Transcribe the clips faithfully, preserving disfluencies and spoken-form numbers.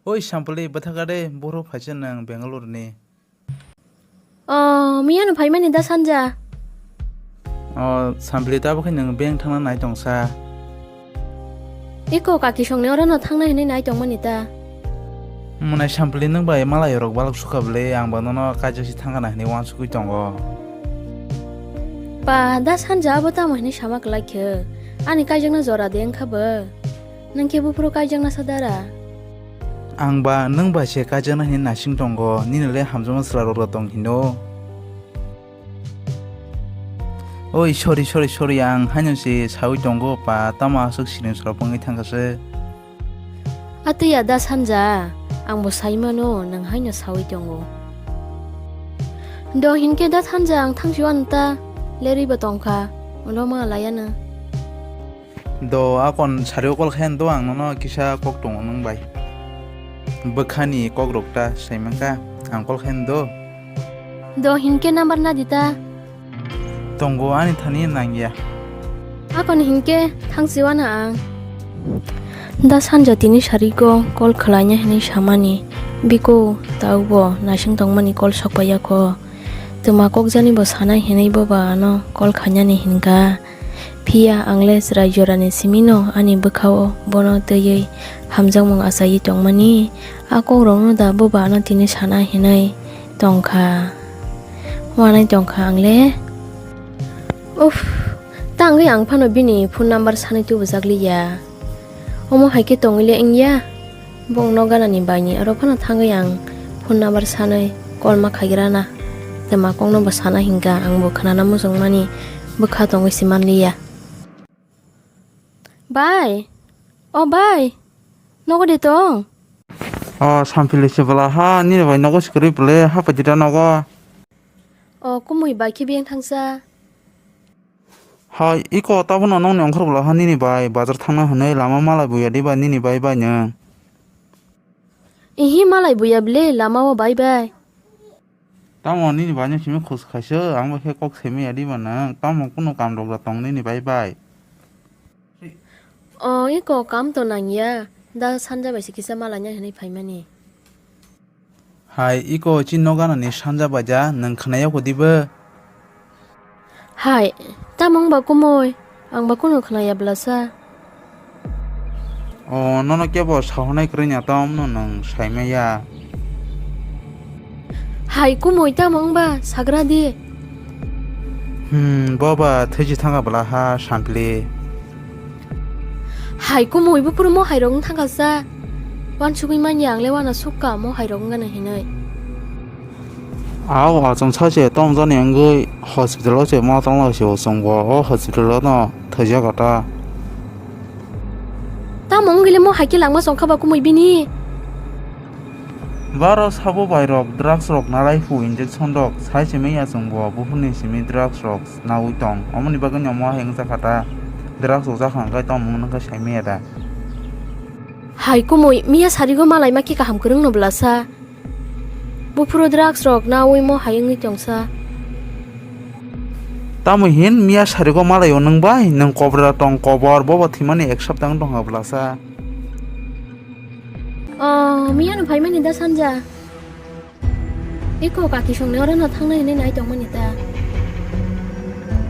Oi Sampli, bwthaka de, boro phaisa nang Bangalore ni. O, miyano phaimani da sanja. O, Sampli, tabukhe nang bank thangna nai tongsa. Eko kaki songni orono thangna hinwi nai tongmani ta. Mwnai Sampli, nwng bai malai rok balok sukha bwle, ang ba nono kaijak si thangna hinwi wansugwi tongo. Pa, da sanja abo tamo hinwi sama kwlai khe? Ani kaijakna jora de wngkha bo. Nwng khe buphuru kaijakna sa dara? Ang ba nwng bai se kaijakna hinwi naising tongo, nini le hamjakma chwla rok tong hino. Oi, sorry, sorry, sorry, ang haino se sawi tongo pa, tamo aswk siring sorok wngwi thangkha se. Atwi ya da sanja, ang bo sai mano, nwng haino sawi tongo. Do hinkhe da sanja, ang thangsi uan ta, lerwi bo tongkha, ulo ma laiya no. Do, akon sari o call khayan do, ang nono kisa kok tongo nwng bai. Bwkhani kok rok ta sai mankha, ang call khayan do. Do hinkhe number na di ta. Tongo, ani thani nangya. Akon hinkhe thangsi uana ang. Da sanja tini sari go call khwlaina hinwi samani, biko taubo naising tongmani call sokpaiya kho. Twma kokjani bo sanai hinwi bo ba ano call khainani hinka. Phiya ang le chwrai jorani simi no ani bwkha o bono twiwi hamjakmung achaiwi tongmani. A kok rok no da bo ba ano tini sana hinwi tongkha. Uanai tongkha ang le. Uff, tangwi ang phano bini phone number sanwi tubujak liya. Omo hai khe tongwi le wngya. Bongno ganani baini aro phano thangwi ang phone number sanwi call ma khaigrana. Twma kokno bo sana hinka ang bo khwnana muchungmani bwkha tongwi se manliya. Bai, o bai, nogo de tong? O Sampili se bwla ha, nini bai nogo se kwrwi bwle, ha paitida nogo. O kumui bai khe biyang thangsa. Hai, iko tabukno nongni ongkhorok bwla ha nini bai bazar thangna hwnwi lama malai buya diba nini bai bai nwng? Ihi malai buya bwle lama o bai bai. Tamo nini bai no simi khus khaiswk, ang bai khe kok simi ya diba nwng? Tamo kunu kam rok da tong nini bai bai? O, iko kam to nangya, da sanja bai se kisa malaina hwnwi phaimani. Hai, iko chini nok ganani sanja baja, nwng khwnaya kho dibo? Hai, tamo wngba kumui, ang ba kunu khwnaya bwlasa. O, nono kebo sahornai kwrwi na tamo no nwng saimaya. Hai, kumui tamo wngba, sagra di. Hmm, boba, thwichi thangkha bwla ha, Sampli. Hai kumui buphuru mo hai rok wng thangkha sa. Wansugwi manya ang le wana sukka mo hai rok wngana hinwi. Aw, achung sa se tong jani wngwi hospital o se ma tong lai se o chwng bo o hospital o no thwijak ata. Tamo wngwi le mo hai khe langma chong kha ba kumui bini. Baro sabo bai rok drugs rok nalai phu injection rok sai se manya chwng bo buphuruni simi drugs rok nawi tong. Omoni bagwi no mo hai wngjakha ta. Drugs rok jakha hwnkhe tamo wngkha sai manya da. Hai kumui miya sarigo malai ma khe kaham kwrwng no bwlasa. Buphuru drugs rok nawi mo hai wngwi tongsa. Tamo hin miya sarigo malai o nwng bai nwng kobra tong kobor bobo thwimani ek sapta wng tongkha bwlasa. O, miya no phaimani da sanja. Eko kaki songni oro no thangna hinwi nai tongmani ta.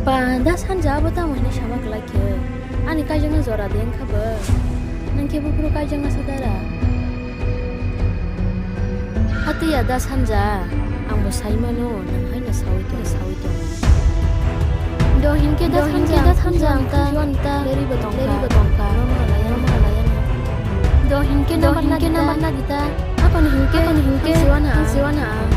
Ba da sanja abo tamo hinwi sama kwlai khe. Ani kaijakna jora de wngkha bo. Nwng khe buphuru kaijakna sa dara. Hatiya da sanja. Ang bo sai mano, nwng haino sawi tong, sawi tong. Do hinkhe da sanja, da sanja ang ta, ang ta, leri bo tongkha, leri bo tongkha. Roma laya, roma laya no. Do hinkhe do number na hinkhe di ta, number na di ta. Akon hinkhe, akon hinkhe, ang siwana, ang siwana ang.